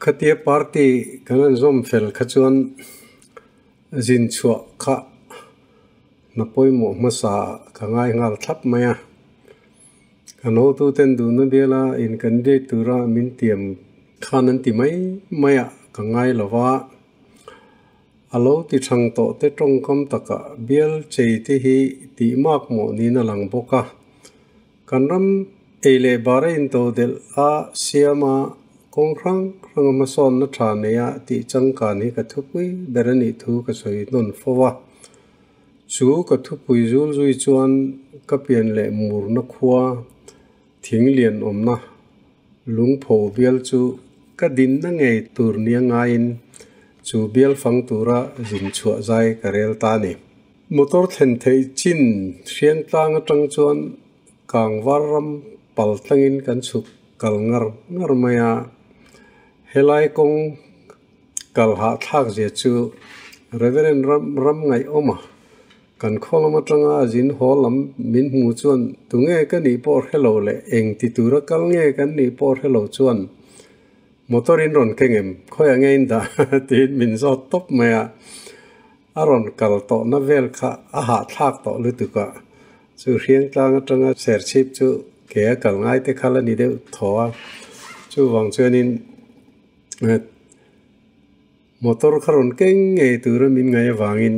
Khatia party kan han zawm fel kha chuan zin chhuah kha hna pawimawh hmasa ka ngai nghal thlap mai a. Kan hotuten duhna biala in candidate tura min tiam khan an ti mai mai a ka ngai lo va. A lo ti thang tawh te tawngkam takah bial chei te hi tih mak mawh niin a lang bawk a. Kan ram ei leh bar a intodelh a siam a, kawng hrang hrang a hmasawnna tha nei a tih changkan hi ka thupui ber a nih thu ka sawi hnawn fo a. Chu ka thupui zul zui chuan ka pian leh murna khua thing lian awmna lungpho bial chu ka dinna ngei tur nia ngaiin chu bial fang tura zin chhuah zai ka rel ta a ni. Motor thlen theih chin Hriangtlang atang chuan Kangvar ram pal tlangin kan chhuk kal ngar ngar mai a, helai kawng kal hahthlak zia chu Reverend ram ram ngaihawm a, kan khaw lam atanga a zin haw lam min hmu chuan tunge ka nih pawh hre lo leh eng ti tura kal nge kan nih pawh hre lo chuan motor in rawn keng em khawiah nge in dah tiin min zawt tawp mai a. A rawn kal tawhna vel kha a hahthlak tawh lutuk a, chu Hriangtlang atanga Serchhip chu ke a kal ngai te kha la ni deuh thaw a, chuvang chuanin motor kha rawn keng ngei tura min ngaih avangin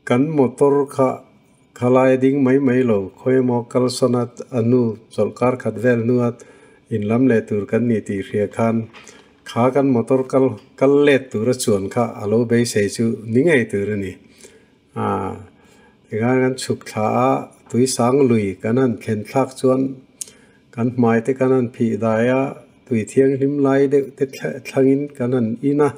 kan motor kha khalai a ding mai mai lo, khawi emaw kal sawn a a hnu chawlhkar khat vel hnua in lam leh tur kan ni tih hria khan kha kan motor kal kal let tura chuan kha a lo beisei chu ni ngei tur a ni. Aaa tikhan kan chhuk thla a, tui sang lui kan han thlen thlak chuan kan hmai te kan han phih dai a, tui thianghlim lai deuh te thlangin kan han in a.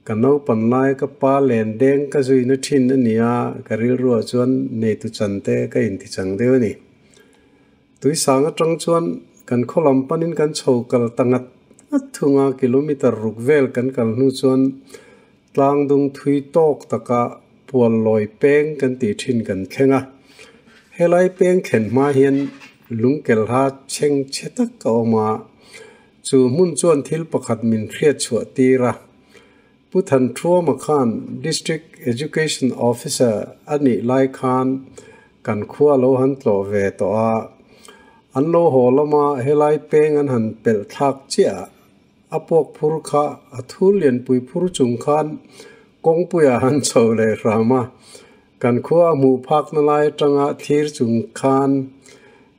Ka naupan lai ka pa len deng ka zuina thin a ni a, ka rilruah chuan neitu chan te ka inti chang deuh a ni. Tui sang atang chuan kan khaw lam panin kan chho kal ta ngat ngat thung a, kilometer ruk vel kan kal hnu chuan tlang dung thui tawk taka pual lawi peng kan tih thin kan thleng a. Helai peng thlen hma hian lungkelha chheng chhe tak a awm a, Chu hmun chuan thil pakhat min hriat chhuah tir a, Pu Thanthuama khan District Education Officer a nih lai khan kan khua lo han tlawh ve tawh a, an lo haw lama helai peng an han pelh thlak chiah a, a puak phur kha a thul lianpui phur chung khan kawngpuiah han chho leh hram a, Kan khua a hmuh phakna lai atanga thlir chung khan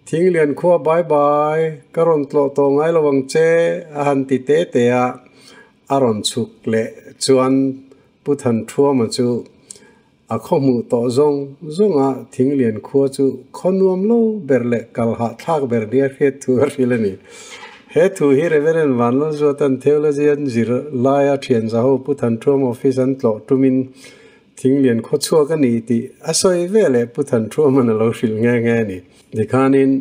Thinglian khua bai bai ka rawn tlawh tawh ngai lo ang che a han ti te te a, a rawn chhuk leh chuan Pu Thanthuama chu a khaw hmuh tawh zawng zawng a Thinglian khua chu khaw nuam lo ber leh kal hahthlak ber nia hriat thu a hrilh a ni. He thu hi Reverend Vanlalzuatan Theology an zir laia thian zaho Pu Thanthuama office an tlawh tumin Thinglian khaw chhuak a ni tih a sawi ve leh Pu Thanthuaman a lo hrilh nghe nghe a ni. Tikhanin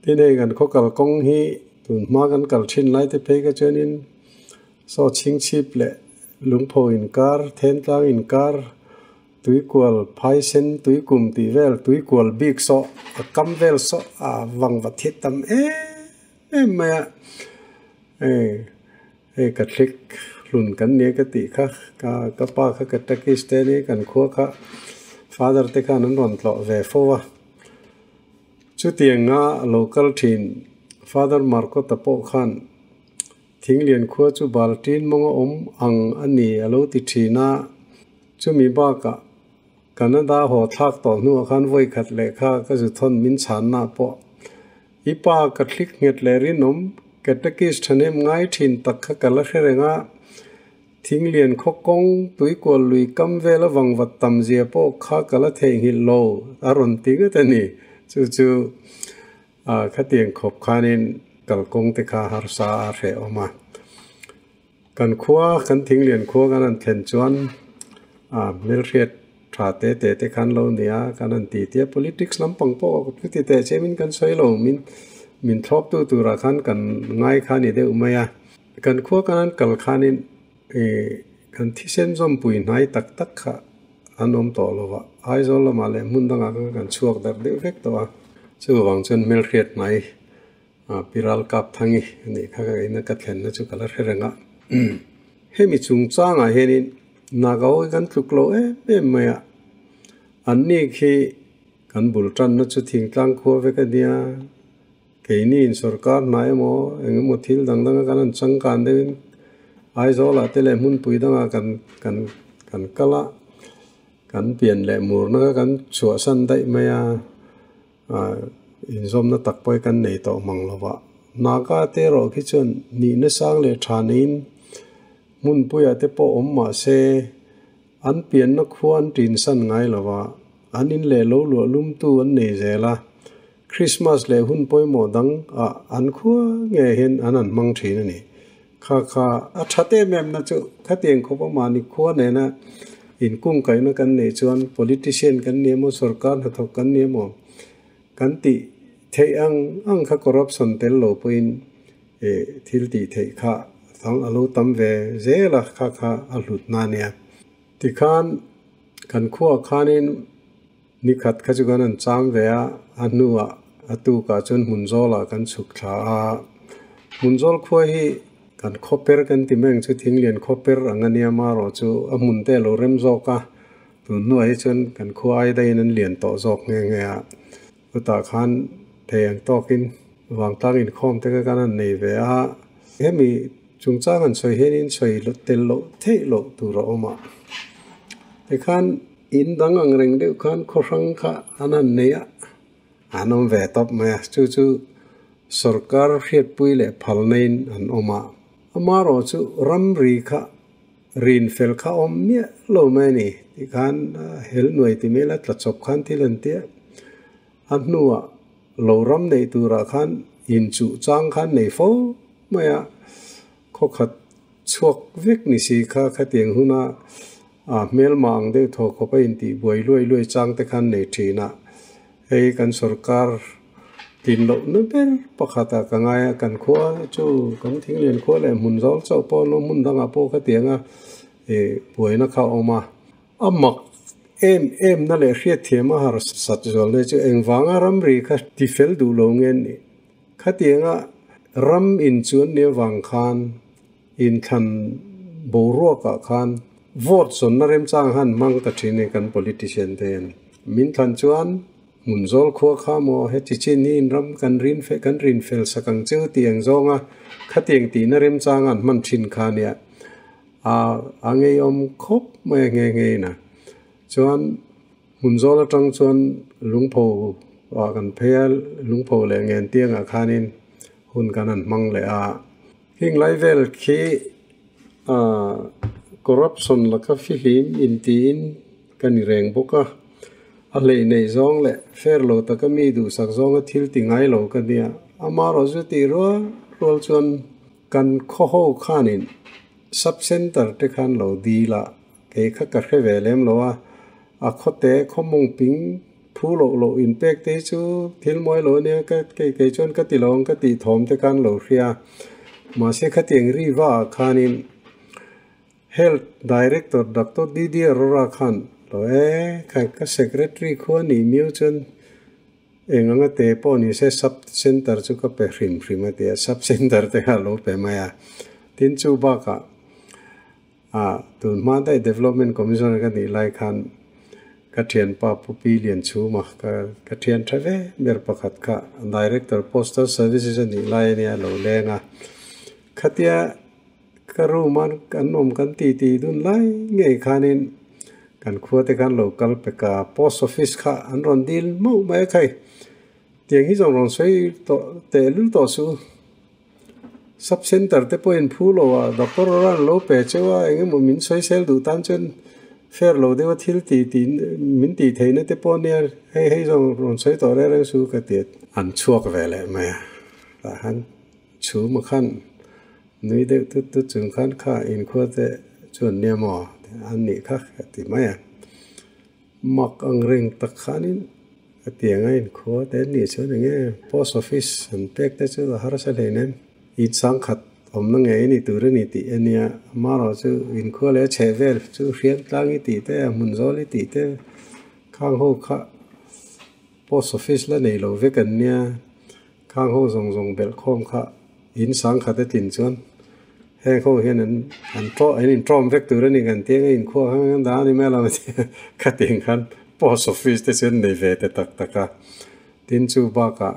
tin hei kan khaw kal kawng hi tun hma kan kal thin lai te phei kha chuanin saw chhingchhip leh lungpho inkar, thentlang inkar, tuikual phaisen, tuikum tih vel, tuikual bik saw a kam vel saw a vang va thi tam em em mai a. Hei hei ka thlik hlun kan nia ka tih kha ka ka pa kha catechist te ania kan khua kha father te khan an rawn tlawh ve fo a chutianga lo kal thin father Markota pawh khan thinglian khua chu baltin mawnga awm ang a ni a lo ti thin a chumi bakah Canada haw thlak tawh hnuah khan vawi khat lehkha ka zu thawn min chhanna pawh I pa ka thlik nghet leh rinawm, catechist thahnem ngai thin tak kha ka la hre reng a, Thinglian khaw kawng, tuikual lui kam vel avang vat tam zia pawh kha ka la theihnghilh lo a rawn ti ngat a ni. Chu chu khatiang khawp khanin kalkawng te kha harsa a hrehawm a. Kan khua, kan Thinglian khua kan han thlen chuan hmelhriat tha te te te khan lo nia kan han ti tia politics lampang pawh chuti teh chiamin kan sawi lo min min thlawp tu turah khan kan ngai kha ni deuh mai a. Kan khua kan han kal khanin ih kan thisen zawmpui hnai tak tak kha an awm tawh lo va, Aizawl lamah leh hmun dangah khan kan chhuak darh deuh vek tawh a, chuvang chuan hmelhriat hnai. Pi Ralkapthangi a nih kha ka ina ka thlenna chu ka la hre reng a. Hemi chungchangah hianin Naga ho hi kan tluk lo em em mai a, anni khi kan bul tanna chu thingtlang khua vek a nia, keini in sorkar hna emaw eng emaw thil dang danga kan han changkan deuhin Aizawlah te leh hmunpui dangah kan kan kan kal a, kan pian leh murna kha kan chhuahsan daih mai a. Inzawmna tak pawh hi kan nei tawh mang lo va. Naga te erawh khi chuan nihna sang leh tha neiin hmunpuiah te pawh awm mah se an pianna khua an tinsan ngai lo va, an in leh lo luah lumtu an nei zel a. Krismas leh hun pawimawh dang ah an khua nge hian an han hmang thin a ni. Kha kha a that em em na chu khatiang khawp a mahni khua nena inkungkaihna kan neih chuan politician kan ni emaw sorkar hnathawk kan ni emaw kan tih theih ang ang kha corruption tel lo pawhin ih thil tih theih kha a lo tam ve zel a kha kha a hlut na a nia. Tikhan kan khuaah khanin Nikhat kha chu kan han cham ve a, a hnuah a tukah chuan Hmunzawlah kan chhuk thla a. Hmunzawl khua hi kan khawper kan ti mai ang chu Thinglian khawper ang a nia marawh chu a hmun te a lo rem zawk a, tun hnuah hi chuan kan khua ai daihin an lian tawh zawk nghe nghe a. Chutah khan thei ang tawkin vangtlang inkhawm te kha kan han nei ve a, hemi chungchang han sawi hianin sawi tel loh theih loh tur a awm a. Tikhan In dang ang reng deuh khan khaw hrang kha an han nei a, an awm ve tawp mai a, chu chu sorkar hriatpui leh phalnain an awm a. Amaherawh chu ramri kha rin fel kha awm miah lo mai a ni tih khan hel nuai ti mai la tla chawp khan thil an ti a. A hnuah lo ram neih turah khan inchuh chang khan nei fo mai a, khaw khat Chhuak vek ni si kha khatiang huna a hmelma ang deuh thaw khawp a intih buai luai luai chang te khan nei thin a, hei kan sorkar tin lohna ber pakhat ah ka ngai a, kan khua chu kan thinglian khua leh hmun zawl chauh pawh an awm hmun dangah pawh khatiang a ih buaina kha a awm a, a mak em em na leh hriatthiam a harsat zual na chu engvanga ramri kha tifel duh lo nge ni. Khatianga ram inchuan ni avang khan inthlan boruakah khan vote zawnna remchang han hmang ta thin e kan politician te hian. Min thlan chuan hmunzawl khua kha maw heti chin hi inram kan rin fe kan rin fel sak ang cheu tih ang zawnga khatiang tihna remchang an hman thin kha nia a a ngeiawm khawp mai a nghe nghe in a. Chuan Hmunzawl atang chuan lungpho ah kan phei a, lungpho leh ngentiang ah khanin hun kan han hmang leh a. Heng lai vel khi ah corruption laka fihlim intiin ka ni reng bawk a, a hleih neih zawng leh fair lo taka mi duhsak zawnga thil ti ngai lo ka nia. Amaherawh chu tih rual rual chuan kan khaw ho khanin sub center te khan lo dil a. Kei kha ka hre ve lem lo a, a khawte khaw mawng ping phu loh loh inpek te hi chu thil mawi lo ania ka kei kei chuan ka ti lo ang ka tih thawm te khan lo hria. Mahse khatiang ri va ah khanin Health Director Doctor DD Arora khan lo e khai ka Secretary khua nih miau chuan eng anga te pawh ni se Sub Center chu ka pe hrim hrim a ti a, Sub Center te kha a lo pe mai a. Tin chu bakah A, tun hma daih Development Commissioner ka nih lai khan ka thianpa Pu Pi Lianchhuma ka ka thian tha ve ber pakhat kha Director Postal Services a nih lai a nia lo leng a. Khatia ka room a kan awm kan ti ti dun lai ngei khanin kan khua te khan lo kal pek a, Post Office kha an rawn dil mauh mai a khai. Tiang hi zawng rawn sawi tawh tehlul tawh suh u. Sub center te pawhin phu lo a doctor a rawn lo pe cheu a engemaw min sawi sel duh tan chuan fair lo deuh a thil tih tih min tih theihna te pawh ania hei hei zawng rawn sawi tawh reng reng su ka ti a. An chhuak ve leh mai a tah khan chhuma khan nui deuh tut tut chung khan kha inkhua te chuan nia maw an nih kha ka ti mai a. Mak ang reng tak khanin a tiang a inkhua te an nih chuan eng nge post office an pek te chu a harsa hlein em? In sangkhat awmna ngei a ni tur a ni tih a nia, amaherawh chu inkhua leh a chheh vel chu hriam tlang i tih te a hmun zawl i tih te khang ho kha post office la nei lo vek an nia. Khang ho zawng zawng belh khawm kha in sang khat a tlin chuan heng ho hian an an ṭaw an inṭawm vek tur a ni kan tia nge inkhua kha an dah a ni mai lo khatiang khan post office te chu an nei ve ta tak tak a. Tin chu bakah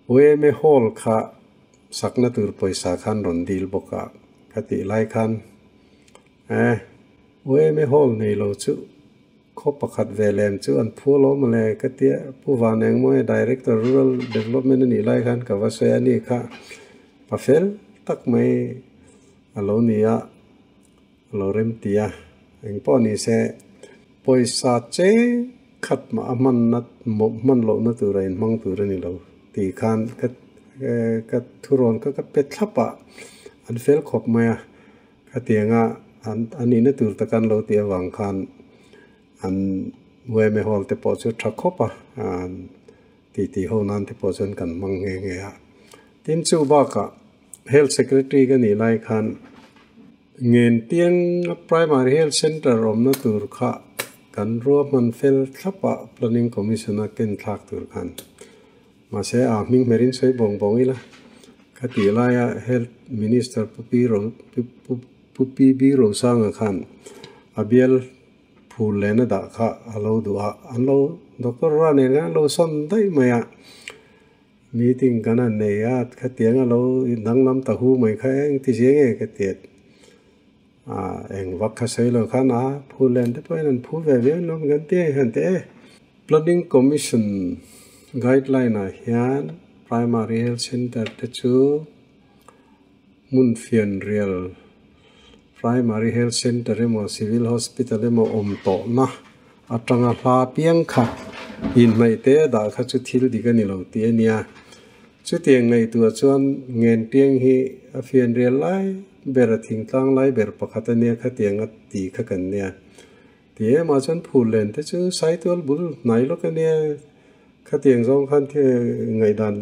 yma hall kha sakna tur pawisa khan rawn dil bawk a khatih lai khan eh yma hall nei lo chu Khaw pakhat ve lem chu an phu alawm mawle ka tia, Pu Van Engmawia Director Rural Development a nih lai khan ka va sawi a ni kha pa fel tak mai a lo ni a, a lo rem ti a, engpawh ni se pawisa cheng khat mah a hmanna hman lohna tura inhmang tur a ni lo tih khan ka ka thurawn kha ka pe thlap a, an fel khawp mai a. Khatianga an a nihna tur taka an lo tih avang khan an yma hall te pawh chu tha khawp a, titi ho nan te pawh chuan kan hmang nghe nghe a. Tin chu bakah Health Secretary ka nih lai khan Ngentiang Primary Health Centre awmna tur kha kan ruahman fel thlap a, Planning Commission a ken thlak tur khan. Mahse a hming hmerin sawi bawng bawng ila, kha tih laia Health Minister Pu Pi Ro Pu Pi B Rosanga khan a bial phul lehna dah kha a lo duh a, an lo Doctor Ra nen khan an lo sawn daih mai a, meeting kan han nei a, khatiang a lo danglam ta hu mai kha eng ti zia nge ka ti a, eng vak kha sawi lo khan a phul len te pawhin an phu ve viau lawm kan ti a, han ti e. Planning Commission guideline ah hian Primary Health Centre te chu hmun fianrial Primary Health Centre emaw Civil Hospital emaw awm tawhna atanga hla piang kha inhnaih te a dah kha chu thil dik a ni lo tih a nia. Chutiang ngaihtuah chuan Ngenpiang hi a fianrial lai ber a thingtlang lai ber pakhat a nia khatiang a ti kha kan nia. Ti em ah chuan phul len te chu Saitual bul hnai lawk a nia, khatiang zawng khan ngaihdan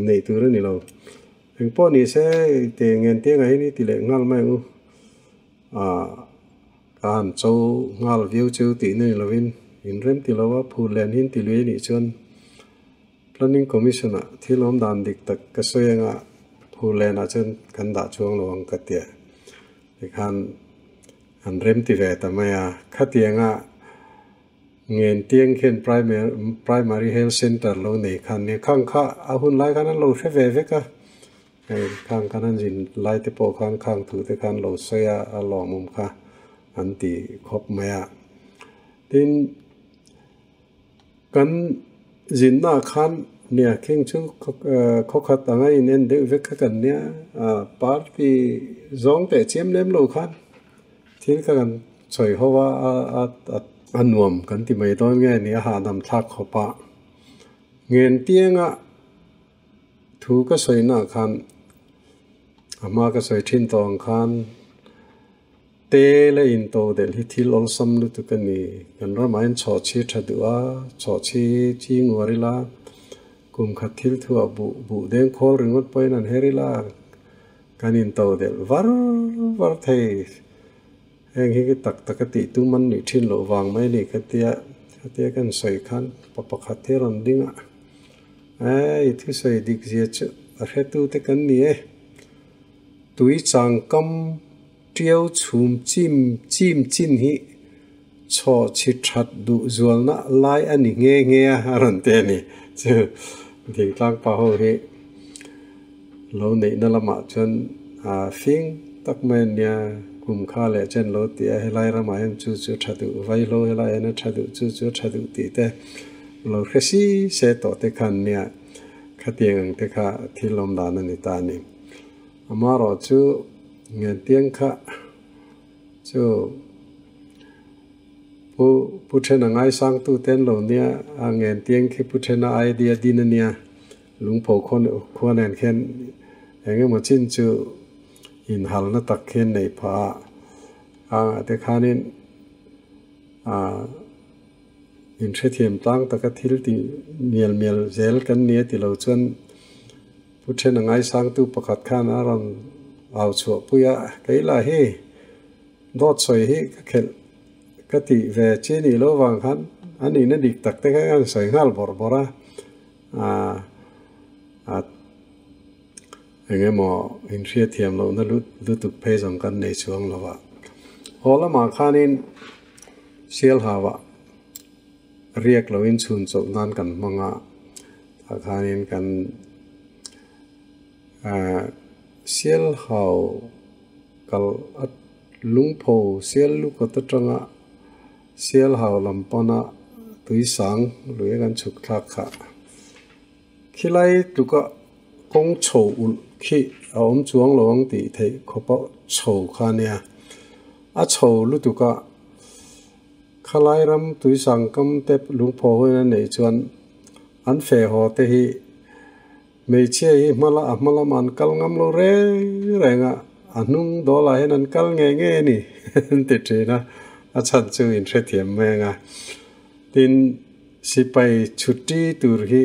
neih tur a ni lo. Engpawh ni se te ngen te ngaihin i ti leh nghal mai ang u. Ah ka han cho nghal viau chu tihna ni lovin inrem ti lo a, phul len hi ti lui a nih chuan Planning Commission ah thil awm dan dik tak ka sawi anga phul len ah chuan kan dah chuang lo ang ka tia. Tikhan an rem ti ve ta mai a, khatianga Ngentiang khian Primary Health Centre lo nei khan nia, khang kha a hun lai khan an lo hre ve vek a, hei khang khan an zin lai te pawh khan khang thu te khan lo sawi a, a lawmawm kha an ti khawp mai a. Tin, Kan zinna ah khan nia khing chu khawkhat anga in en deuh vek kha kan nia, party zawng teh chiam lem lo khan thil kha kan sawi ho a, a nuam kan ti mai dawn nge ni a hahdam thlak khawp a. Ngentianga thu ka sawina ah khan a hma ka sawi thin tawh ang khan, Te la in to delh hi thil awlsam lutuk a ni. Kan ramah hian chhawhchhi tha duh a, chhawhchhi chi nguar ila, kum khat thil thuah buh buh deng khawl ringawt pawhin an her ila, kan in to delh var var thei. Heng hi tak tak a tih tum an nih thin loh vang mai a ni ka tia, khatia kan sawi khan pa pakhat hi a rawn ding a, Ei, thusawi dik zia chu a hretute kan ni e. Tui changkam Ṭiau chhum chim chim chin hi chhaw chhi that duh zualna lai a ni nghe nghe a, a rawn ti a ni. Chu Dingtlang pa ho hi lo neihna lamah chuan fing tak mai a nia, kum kha leh chen lo ti a, helai ramah hian chu chu tha duh, vaihlo helai hian a tha duh, chu chu a tha duh tih te lo hre si se tawh te khan nia, khatiang ang te kha thil awm dan a ni ta a ni. Amaherawh chu Ngentiang kha chu Pu Pu Thena ngaisangtu te an lo nia a, Ngentiang khi Pu Thena idea din a nia, Lungpho khua nen khian eng emaw chin chu inhalna tak khian neih phah a, a te khanin ah inhrethiam tlang taka thil tih mial mial zel kan nia ti lo chuan Pu Thena ngaisangtu pakhat khan a rawn au chhuah pui a, kei lah hi dawt sawi hi ka khelh ka tih ve chi nih loh vang khan a nihna dik tak te kha ka han sawi nghal bawrh bawrh a, aah Eng emaw inhriatthiam lohna lutuk phei zawng kan nei chuang lo a. Haw lamah khanin Sialhauah riak loin chhun chawlh nan kan hmang a, tah khanin kan Sialhau kal a lungpho sial lukawt atanga Sialhau lam pana tuisang lui a kan chhuk thlak kha. Khilai tluka kawng chho ulh khi a awm chuang lo ang tih theih khawpa chho kha nia. A chho lutuk a, khalai ram tuisang kam te lungphaw huin a neih chuan an feh haw te hi hmeichhia hi hmala a hma lamah an kal ngam lo reng reng a, a hnung dawlah hian an kal ngei ngei a ni an ti thin a, a chhan chu inhrethiam mai ang a. Tin, Sipai chhuti tur hi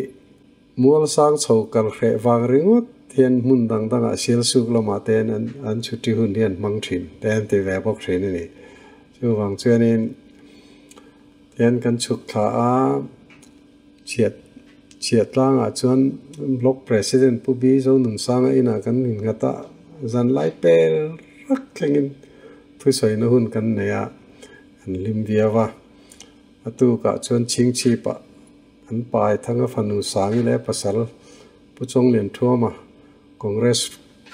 Mualsang chho kal hreh vang ringawt hian hmun dang dangah Sialsuk lamah te hian an chhuti hun hi an hmang thin te an ti ve bawk thin a ni. Chuvang chuanin tihian kan chhuk thla a, chhiat chhiat tlangah chuan Block President Pu Bi Zonunsanga inah kan innghat a, zanlai pel rak thlengin thusawina hun kan nei a, an hlim viau a. A tukah chuan chhingchhipah an pai thanga fanu Sangi leh pasal Pu Chawnglian Thuama Congress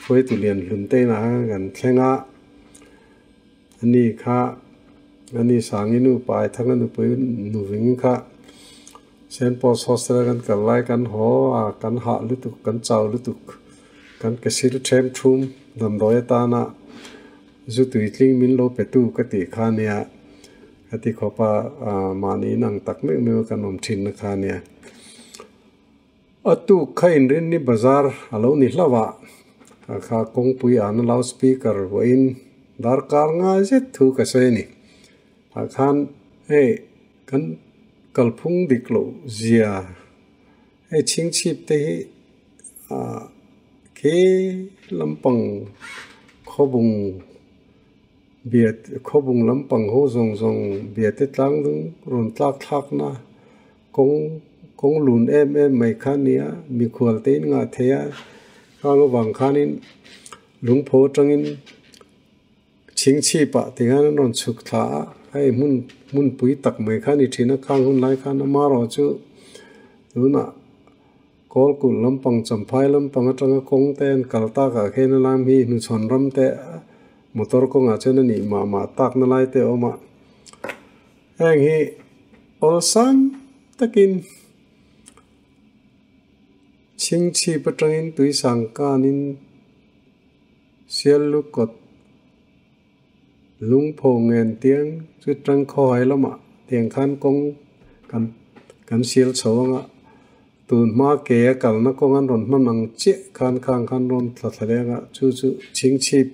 hruaitu lian hlun te inah khan kan thleng a, ani kha ani Sangi nu pai thanga nupui nuving kha Saint Paul's Hostel a kan kal lai kan haw a, kan hah lutuk, kan chau lutuk, kan ke sil them thum damdawi atana zu tuitling min lo petu ka tih kha nia. Ka ti khawp a, mahni inang tak meuh meuh a kan awm thin na kha nia. A tuk kha inrinni bazar a lo ni hlauh a, ka kha kawngpui an loud speaker vawiin darkar ngai zet thu ka sawi a ni. Tah khan hei kan kalphung dik loh zia hei chhingchhip te hi ah khi lampang khawbung Biat khawbung lampang ho zawng zawng biate tlang dung rawn tlak thlakna kawng kawng lun em em mai kha a nia, mikhual te in ngah thei a, khang avang khanin lungpho atangin chhingchhip ah tikhan an rawn chhuk thla a, hei hmun hmunpui tak mai kha a ni thin a, khang hun lai khan amaherawh chu tunah. Kawl kulh lampang Champhai lampang atanga kawng te an kal takah khian a lam hi hnuchhawn ram te motor kawngah chuan a nih mah mah takna lai te a awm a. Heng hi awlsam takin chhingchhip atangin tuisang kanin Siallukawt Lungpho ngen tiang chu tangkhawhai lamah tiang khan kawng kan kan sial chho ang a, tun hma ke a kalna kawng an rawn hman ang chiah khan khang khan rawn thla thla leng a, chu chu chhingchhip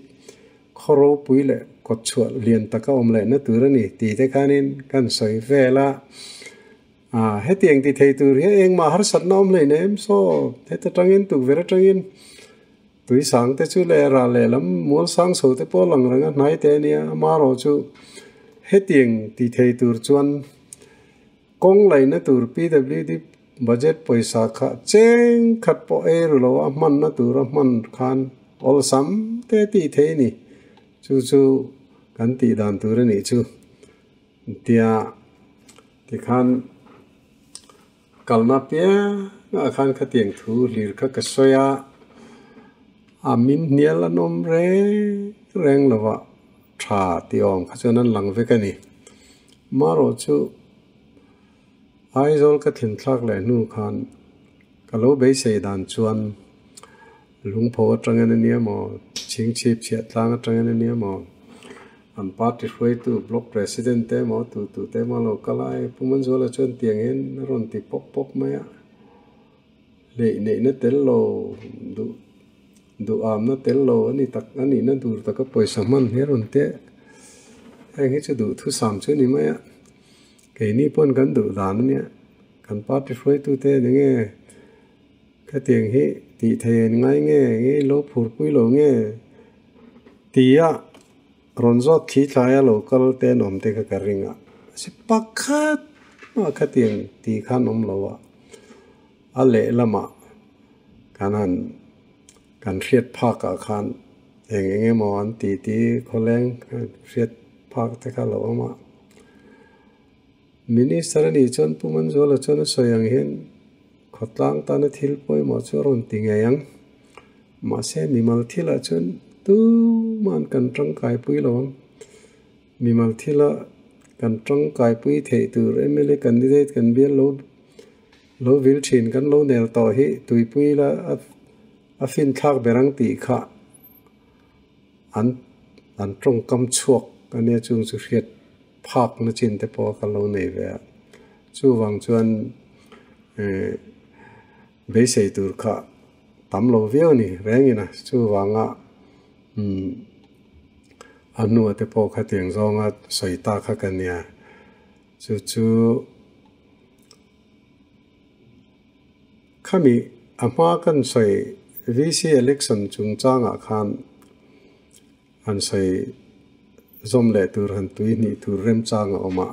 khaw ropui leh kawt chhuah lian taka awm lehna tur a ni tih te khanin kan sawi vel a. Aaa hetiang ti thei tur hi engmah harsatna awm hleinem saw heta tangin tukverh atangin Tui sang te chu leh rah leh lam mual sang chho te pawh lang reng a hnai te a nia, amaherawh chu hetiang ti thei tur chuan kawng laihna tur PWD budget pawisa kha cheng khat pawh ei ru lo a hmanna tur a hman khan awlsam te tih thei a ni, chu chu kan tih dan tur a nih chu tia tikhan. Kalna piangah khan khatiang thu hlir kha ka sawi a, a min hnial an awm reng reng lo a, tha tih awm kha chuan an lang vek a ni. Marawh chu Aizawl ka thinthlak leh hnu khan ka lo beisei dan chuan Lungpho atangin a nia maw, Chhingchhip chhiahtlang atangin a nia maw, an party hruaitu Block President te emaw tu tu te emaw a lo kal a, hei Pu Manzuala chuan tiang hian a rawn ti pawp pawp mai a, hleih neihna tel lo, duh duhamna tel lo a ni tak a nihna dur taka pawisa hman hi a rawn ti a, heng hi chu duhthusam chu a ni mai a, keini pawn kan duh dan a nia, kan party hruaitute eng nge. Khatiang hi tih thei an ngai nge nge lo phurpui lo nge tia rawn zawt thli thlaia lo kal te an awm te kha ka ring a, si pakhat mah khatiang tih khan awm lo a, a lehlamah kan han. Kan hriat phakah khan eng eng emaw an ti ti khawleng hriat phak te kha lo awm a. Minister a nih chuan Pu Manzuala chuan a sawi ang hian khawtlang tana thil pawimawh chu a rawn ti ngei ang. Mahse mimal thilah chuan tuman kan tangkaipui lo ang. Mimal thila kan tangkaipui theih tur mla candidate kan bial lo lo vil thin kan lo nel tawh hi tuipui la a finthlak ber ang tih kha an an tawngkam chhuak a nia chung chu hriat phak na chin te pawh ka lo nei ve a. Chuvang chuan eh beisei tur kha tam lo viau a ni rengin a chuvanga umm a hnua te pawh khatiang zawnga sawi ta kha ka nia. Chu chu khami a hma kan sawi VC election chungchangah khan han sawi zawm leh tur han tui hnih tur remchang a awm a.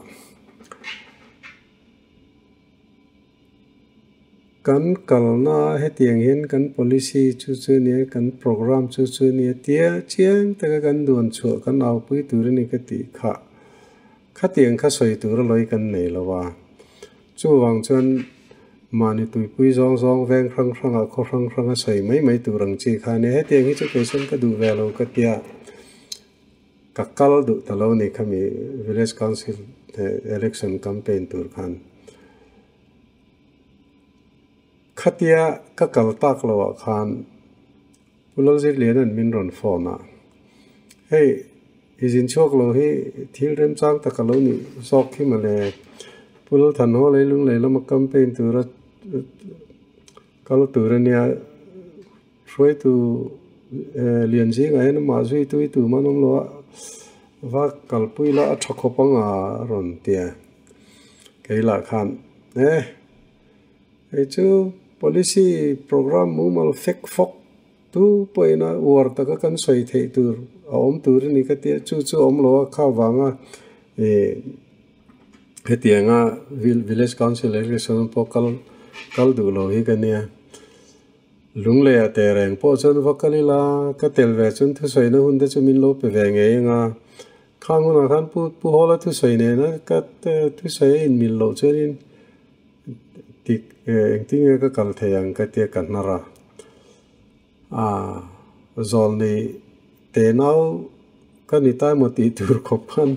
Kan kalna hetiang hian kan policy chu chu a nia, kan programme chu chu a nia tia chiang taka kan duan chhuah kan aupui tur a ni ka tih kha. Khatiang kha sawi tur a lawi kan nei lo a. Chuvang chuan mahni tuipui zawng zawng veng hrang hrangah khaw hrang hranga sawi mai mai tur ang chi kha a nia. Hetiang hi chu kei chuan ka duh ve lo ka tia. Ka kal duh ta lo a ni khami Village Council election campaign tur khan. Khatia ka kal tak loh ah khan Pu Lalzirliana'n min rawn phone a, Hei, i zin chhuak lo hi thil remchang tak a lo nih zawk khi mawle. Pu Lalthanhaw leilung lei lama campaign tura kal tur a nia, hruaitu lian zingah hian amah zui tui tu man awm lo a, va kalpui la a tha khawp ang a rawn ti a. Kei lah khan, Eh! Hei chu policy programme mumal fek fawk tu pawhin a uar taka kan sawi theih tur a awm tur a ni ka tia, chu chu a awm lo a, kha vanga ih hetianga village council election pawh kal kal duh lo hi ka nia. Lungleiah teh reng pawh chuan va kal ila, ka tel ve chuan thusawina hun te chu min lo pe ve ngei ang a, khang hunah khan Pu Pu Hawla thusawi nena ka thusawi a inmil loh chuanin Tik engtin nge ka kal thei ang ka tia ka hnar a. Aaa zawlnei tenau ka ni ta emaw tih tur khawp khan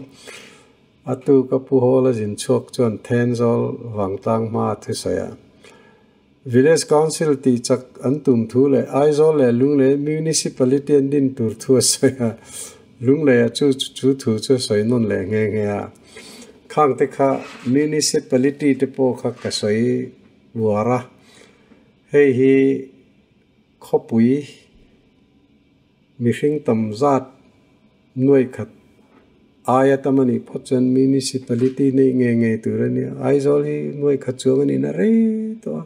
a tu ka pu hawl a zin chhuak chuan Thenzawl vangtlang hma a thusawi a. Village Council tih chak an tum thu leh Aizawl leh Lunglei Municipality an din tur thu a sawi a. Lunglei ah chu chu thu chu a sawi nawn leh nghe nghe a. Khang te kha Municipality te pawh kha ka sawi uar a, hei hi khawpui mihring tam zat nuai khat aia tam a nih phawt chuan Municipality neih ngei ngei tur a nia. Aizawl hi nuai khat chuang a nihna rei tawh a,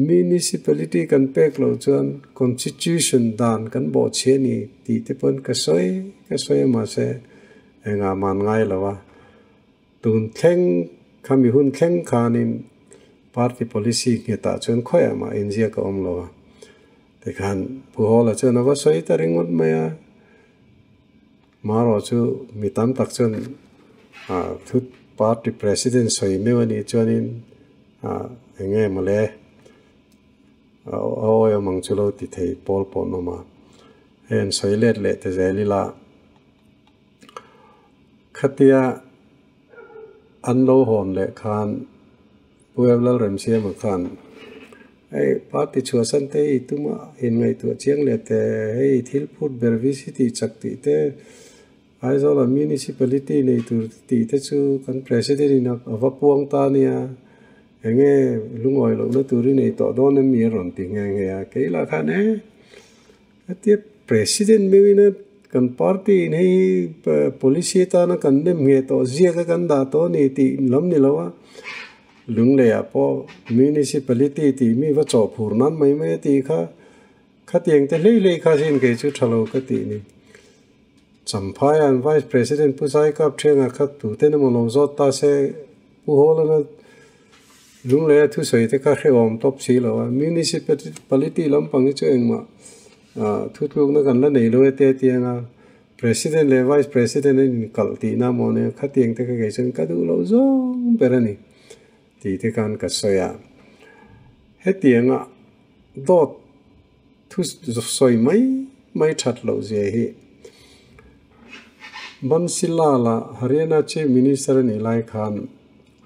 Municipality kan pek loh chuan Constitution dan kan bawhchhiah a ni tih te pawn ka sawi ka sawi a mahse Engah man ngai lo a, tun thleng khami hun thleng khanin party policy nghetah chuan khawiah mah inziak a awm lo a. Tikhan Pu Hawla chuan a va sawi ta ringawt mai a, marawh chu mi tam tak chuan ah thu party president sawi meuh a nih chuanin ah eng nge mawle a awi awm ang chu lo ti thei pawl pawh an awm a, hei an sawi let leh ta zel ila. Khatia an lo hawn leh khan Pu Lalremsiama khan hei party chhuahsan te i tum a inngaihtuah chiang leh teh hei thil phut ber VC tih chak tih te Aizawla Municipality nei tur tih te chu kan President in a va puang ta nia enge lungawi lohna tur i nei tawh dawn em mi a rawn ti nghe nghe a kei lah khan e Hetia President meuhin a kan party in hei hi policy atana kan nem ngheh tawh ziak a kan dah tawh a ni tih lam ni lo a, Lungleiah pawh Municipality tih mi va chawh phur nan mai mai a tih kha, khatiang te hlei hlei kha sin kei chu tha lo ka tih ni. Champhai an Vice President Pu Zaikap Thianga kha tuten emaw lo zawt ta se Pu Hawlana Lungleia thusawi te kha hrehawm tawp si lo a, Municipality lampang hi chu engmah. Thutlukna kan la nei lo e te tianga President leh Vice President an inkalh tihna maw nia khatiang te kha kei chuan ka duh loh zawng ber a ni tih te khan ka sawi a. Hetianga dawt thu sawi mai mai that loh zia hi Bansilal-a Haryana Chief Minister a nih lai khan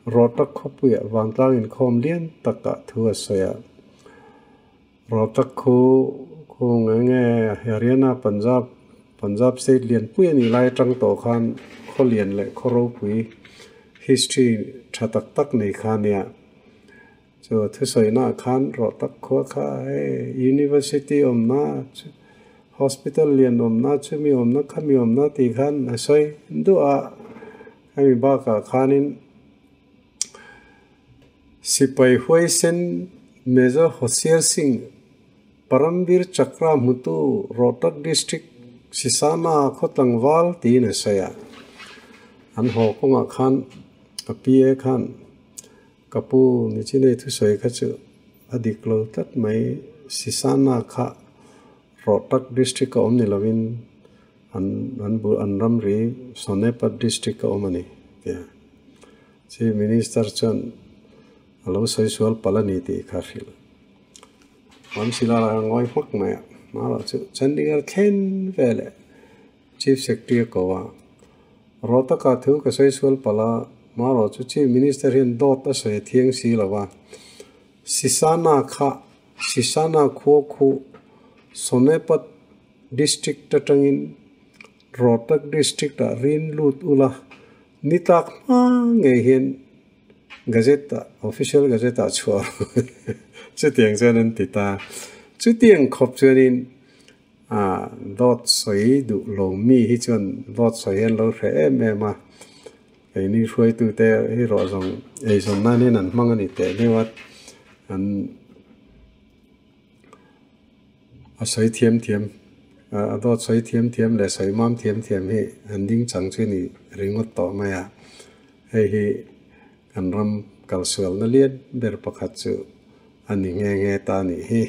Rohtak khawpuiah vantlang inkhawm lian takah thu a sawi a. Rohtak khu khu nge nge Haryana Punjab Punjab state lianpui a nih lai atang tawh khan khaw lian leh khaw ropui history tha tak tak nei kha a nia. Chu thusawihnah khan Rohtak khua kha hei University awmna Hospital lian awmna chumi awmna khami awmna tih khan a sawi duah a. Hemi bakah khanin Sipai huaisen Major Hoshiar Singh, Paramvir Chakra hmutu Rohtak District Sisana khaw tlangval tiin a sawi a. An haw kawngah khan a PA khan ka pu Nichinei thusawi kha chu a dik lo tlat mai, Sisana kha Rohtak District a awm ni lovin an an bul an ramri Sonepat District a awm a ni tia. Chief Minister chuan a lo sawi sual palh a ni tih kha a hrilh. Ramsila lah a ngawi hmak mai a, hma chu Chandigarh thlen veleh Chief Secretary a ko a, Rawtaka thu ka sawi sual palh a, hma chu Chief Minister hian dawt a sawi a thiang si lo va, Sisana kha Sisana khua khu Sonepat District atangin Rohtak District ah rin lut ula ni tlak hma ngei hian Gazette ah Official Gazette ah chhuah chutiang chuan an ti ta. Chutiang khawp chuanin ah dawt sawi duh lo mi hi chuan dawt sawi hi an lo hreh em em a, keini hruaitute hi rawh zawng eizawn nan hian an hmang a ni teh deuh a, an. A sawi thiam thiam, a dawt sawi thiam thiam leh sawi mam thiam thiam hi an ding chang chu ni ringawt tawh mai a. Hei hi kan ram kalsualna lian ber pakhat chu a ni nghe nghe ta a nih hi.